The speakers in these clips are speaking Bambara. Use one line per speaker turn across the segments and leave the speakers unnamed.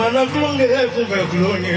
Kana tulonkɛ kunfɛ tulon ye.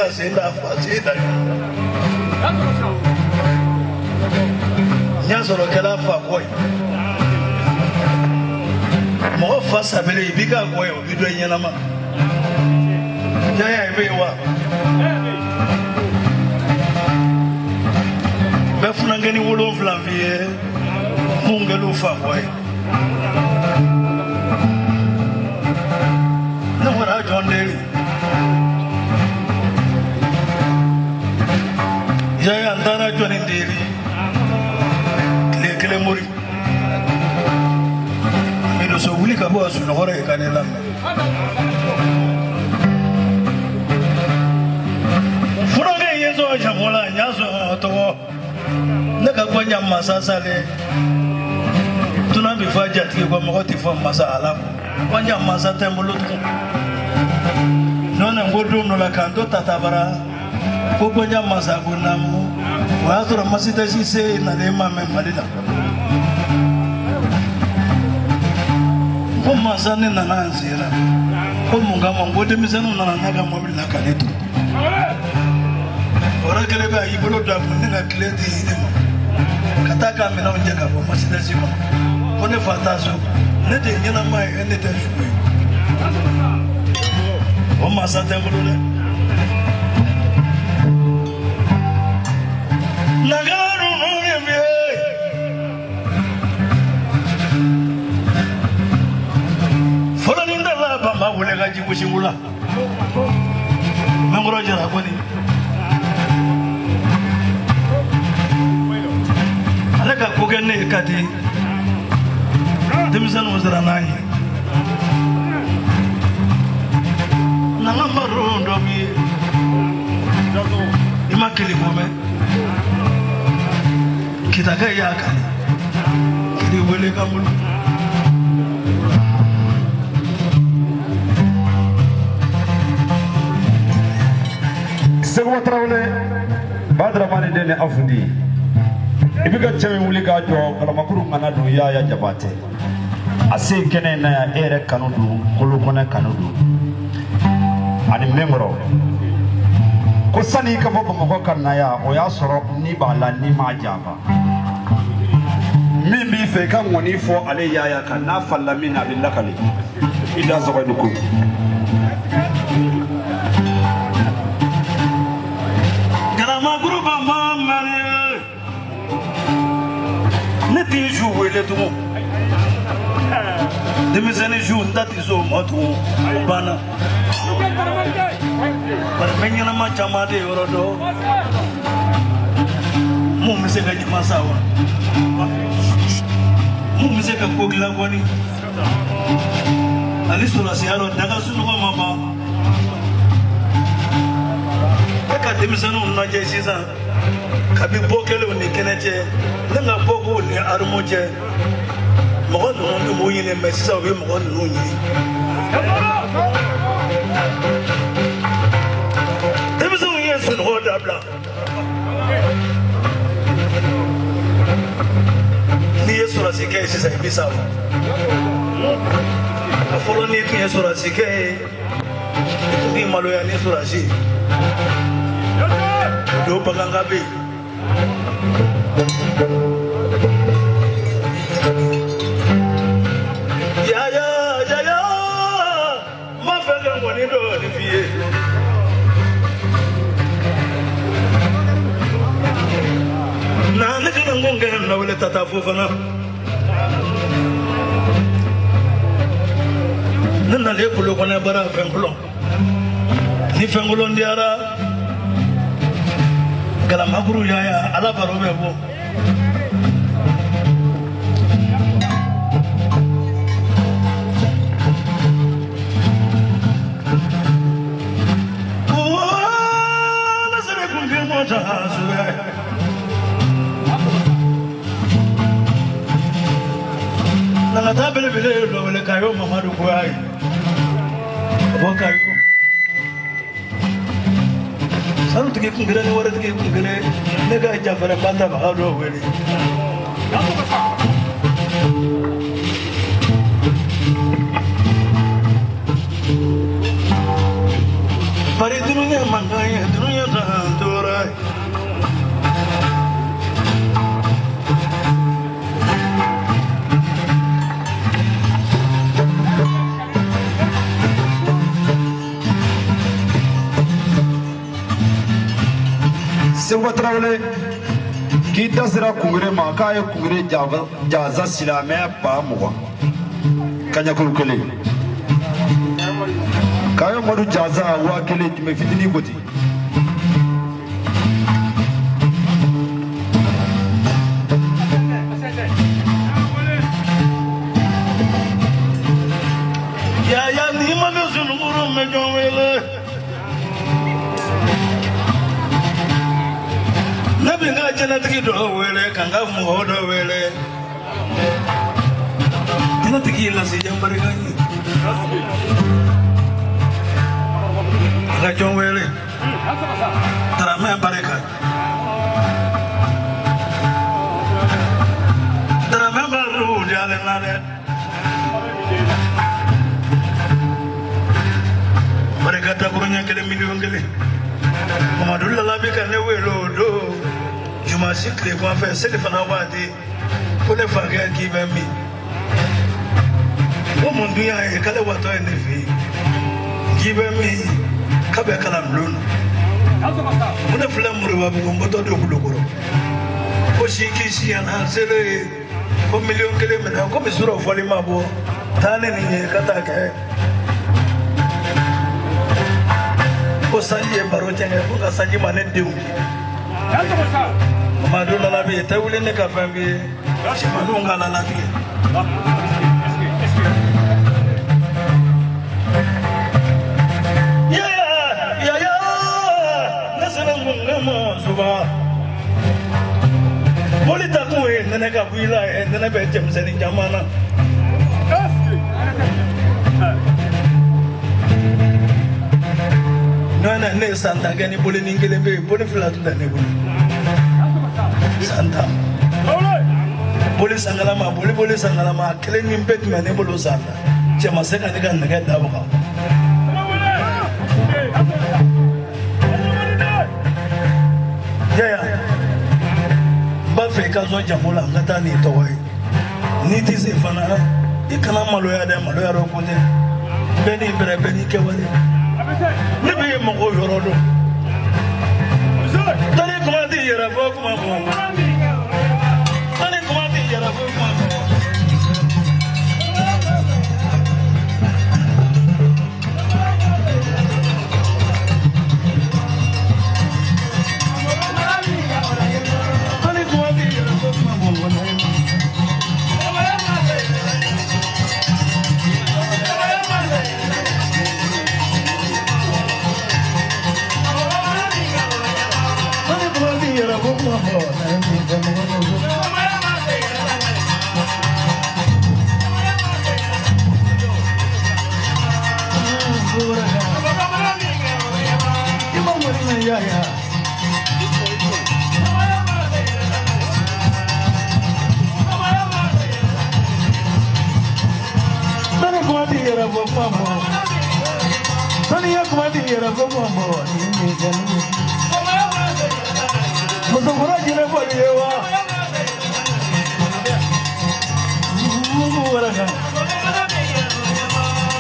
ka sen da fa sen da. N y'a sɔrɔ kɛra fa kɔ ye. Mɔgɔ fa sabele i b'i ka kɔ ye o b'i dɔn i ɲɛnama. Yaya i bɛ yen wa? N bɛ funankɛnin 7 f'i ye mun kɛl'u fa kɔ ye. Ne kɔni jɔn deli. Yaya n taara jɔnni deli. Tile kelen mori. Amidu so wuli ka bɔ a sunɔgɔ ye ka ne lamɛn. Furakɛ ye sɔn jago la n y'a sɔn tɔgɔ. Ne ka gbɔnja masa salen. Dunan bɛ fɔ a jatigi kɔ mɔgɔ tɛ fɔ masa ala kɔ. Gbɔnja masa tɛ n bolo tugun. N'o tɛ n ko don dɔ la k'an to tatabara ko gbɔnja masa ko naamu. O y'a sɔrɔ Mercedes se nalen ma mɛn Mali la. Ko masa ne nana n sen na. Ko mun kama n ko denmisɛnninw nana ne ka mobili la ka ne to. O yɔrɔ kelen bɛ a y'i bolo don a kun ne ka tile di ne ma. Ka taa k'a minɛnw jɛ ka bɔ Mercedes kɔnɔ. Ko ne fa t'a so. Ne de ye ɲɛnama ye ne tɛ su ye. O masa tɛ n bolo dɛ. Nagara ninnu de bɛ yen. Fɔlɔ ni dala banba wele ka ji gosi n la. N kɔrɔ jara kɔni. Ale ka ko kɛ ne ye ka di. Denmisɛnninw siran n'a ye. Na n ka baro dɔ b'i ye. I ma kelen ko mɛn. Kitaka y'a kale. Kiri wele ka bolo.
Segu Tarawele Badrama den ni Afundi i bɛ ka cɛ min wuli k'a jɔ Kalamakuru ŋana don Yaya Jabatɛ a se kɛnɛ in na yan e yɛrɛ kanu don Kolokɔnɛ kanu don ani Mɛnkɔrɔ ko sani i ka bɔ Bamakɔ ka na yan o y'a sɔrɔ ni b'a la ni m'a janfa min b'i fɛ i ka ŋɔni fɔ ale Yaya kan n'a falila min na a bɛ lakale i da sɔgɔ ni ko.
Kalamakuru ba mari ne t'i su wele tugun. Denmisɛnnin su n da tɛ s'o ma tugun o banna. Bari fɛn ɲɛnama caman de yɔrɔ dɔn. Mun bɛ se ka ɲama sa wa? Mun bɛ se ka ko dilan kɔni? Ani sɔrɔsiya dɔ daga sunɔgɔ ma ban. E ka denmisɛnninw lajɛ sisan kabi bɔ kɛlenw ni kɛnɛ cɛ ne ka bɔkow ni arimu cɛ mɔgɔ ninnu tun b'u ɲini mɛ sisan u bɛ mɔgɔ ninnu ɲini. Denmisɛnninw ye sunɔgɔ dabila. N'i ye sɔrɔsikɛ ye sisan i bɛ sa o. A fɔlɔ n'i tun ye sɔrɔsikɛ ye i tun b'i maloya ni sɔrɔsi ye. O don baganka bɛ yen. Yaya yaya n b'a fɛ ka ŋɔni dɔɔni f'i ye. Na ne kana n ko n kɛ lawale tata Fofana. Ne nalen Kolokɔnɛ bara fɛnkolon. Ni fɛnkolon diyara Galamakuru yaya ala baro bɛ bɔ. Nangata belebele dɔ wele Kayo Mamadu Koya ye. Ka bɔ Kayo. Sanutigi kun kelen ni waritigi kun kelen ne ka jafɛrɛba tabaga dɔ wele. Bari dunuya mankan ye dunuya tan tora ye.
Sekuba Tarawele k'i da sera kungere ma k'a ye kungere jaza silamɛ 20,000 kaɲakuru kelen k'a ye Madu jaza 1000 jumɛn fitinin ko ten.
Yaya ni ma kɛ sunukuru mɛ jɔn wele. Ne bɛ n ka jɛnɛtigi dɔ wele ka n ka mɔgɔ dɔ wele. Jɛnɛtigi lase janbarika ɲɛ. A ka jɔn wele. Daramɛ barika. Daramɛ b'a diyalen na dɛ. Barika dakuruɲɛ kelen miliyɔn kelen. Mamadu Lalabi ka ne wele o don jumasi tilegan fɛ seli fana waati ko ne fakɛ k'i bɛ min ko mun dun y'a ye k'ale watɔ ye ne fɛ yen k'i bɛ min k'a bɛ kalan bulon na ko ne filɛ Moribabugu n bɔtɔ don Kulukɔrɔ ko si k'i si yan selen ko miliyɔn kelen minɛ komi surɔ fɔli ma bɔ taa ne nin ye ka taa kɛ ko sanji ye baro tiɲɛ ko ka sanji ma ne denw Mamadu Lalabi tɛ wuli ne ka fɛn f'i ye cɛmanninw ka lalatigɛ. Yaya yaya ne sera mun kɛ mɔ suba boli ta kun ye nɛnɛ ka bɔ i la nɛnɛ bɛ cɛmisɛnnin caman na. Nɔnɛ ne ye san 10 kɛ ni bolinin kelen bɛ yen boli fila tun tɛ ne bolo san 10 boli sangalama boli sangalama kelen ni bɛɛ tun bɛ ne bolo san 10 cɛ ma se ka ne ka nɛgɛ da waga. Yaya n b'a fɛ i ka sɔn jamu la n ka taa n'i tɔgɔ ye n'i tɛ se fana i kana maloya dɛ maloya dɔ ko tɛ bɛɛ n'i bɛrɛ bɛɛ n'i kɛwale. Ne bɛ ye mɔgɔw yɔrɔ dɔn. Tani kuma t'i yɛrɛ fɔ kuma fɔ. Tani kuma t'i yɛrɛ fɔ kuma fɔ. Tani kuma t'i yɛrɛ fɔ kuma fɔ. Musokɔrɔ jinɛ fɔli ye wa mugu wɛrɛ kan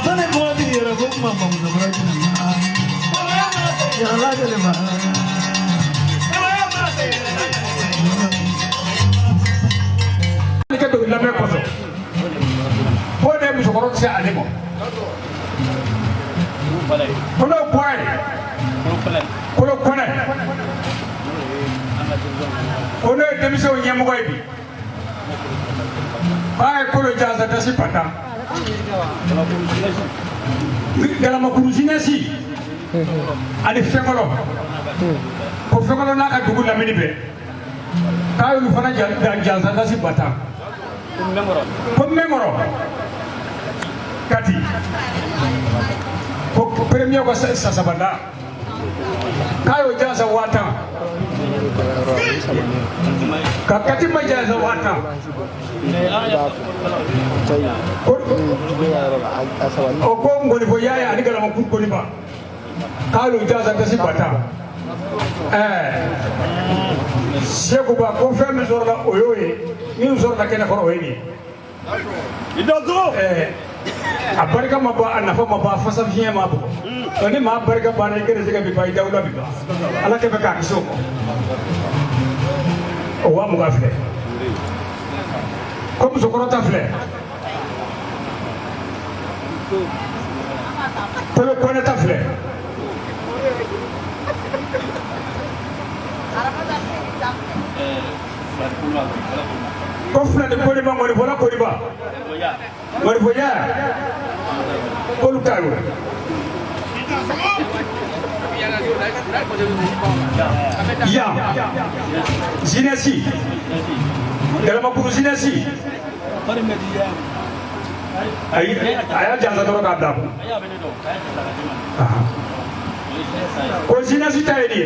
sani kuma t'i yɛrɛ fɔ kuma ma musokɔrɔ jinɛ yɛrɛ lajɛlen ma.
I ka don lamɛn kɔfɛ ko ne musokɔrɔ tɛ se ale ma ko n'o bɔra yen kolo kɔnɛ ko n'o ye denmisɛnw ɲɛmɔgɔ ye bi k'a ye kolo jansa dasi pata Galamakuru jinɛsi ani fɛnkɔlɔ ko fɛnkɔlɔ n'a ka dugu lamini bɛɛ k'a y'olu fana jansa dasi bata ko mɛnkɔrɔ Kati ko premier ko sasabanda k'a y'o jansa 10,000 ka Kati ma jansa 10,000 o ko ngolifo yaya ani Galamakuru koniba K'ale jansa dasi ba tan. Sekuba ko fɛn min sɔrɔla o y'o ye, min sɔrɔla kɛnɛ kɔrɔ o ye nin ye. A barika ma ban, a nafa ma ban, a fasa fiɲɛ ma bɔ. Nka ni maa barika banna, i gɛrɛsɛgɛ bɛ ban, i dawula bɛ ban. Ala kɛ bɛ k'a kisi o ma. O 20,000 filɛ. Ko musokɔrɔ ta filɛ. Kolo kɔnɛ ta filɛ. Ko fila ni koliba, ŋɔnifɔla koliba. Ŋɔnifɔya. K'olu ta y'o. Yan. Zinɛsi. Galamakuru zinɛsi. Ayi, a y'a jansa dɔrɔn k'a bila a kun. Ko zinɛsi ta ye nin ye.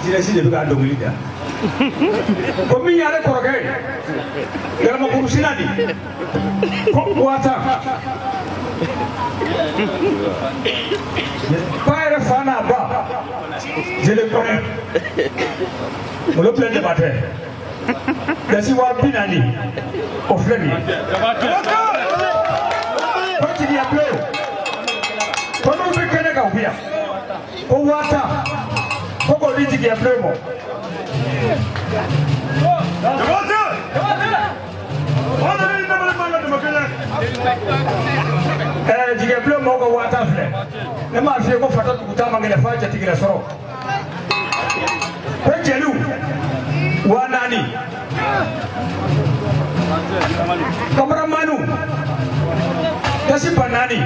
Zinɛsi de bɛ k'a dɔnkili da. Ko min y'ale kɔrɔkɛ ye, Galamakuru sina di, ko 50,000. K'a yɛrɛ fa n'a ba, je le connais. Olu filɛ Jabatɛ. Dasi 40,000, o filɛ nin ye. Ko jigiya bilen o. Ko n'u bɛ kɛnɛ kan u bɛ yan. Ko 50,000. Ko k'o di jigiya bilen ma. Jigiya bilen maaw ka 50,000 filɛ. Ne m'a f'i ye ko fata dugutaa man gɛlɛn f'a jatigila sɔrɔ. Ko jeliw 4,000. Kameramaniw dasi 4,000.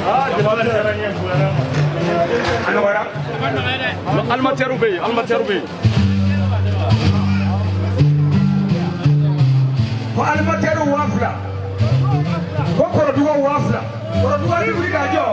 A nɔgɔyara.
Animateurs bɛ yen, animateurs bɛ yen.
Ko animateurs 2,000. Ko kɔrɔduga 2,000. Kɔrɔduga bɛ wuli k'a jɔ.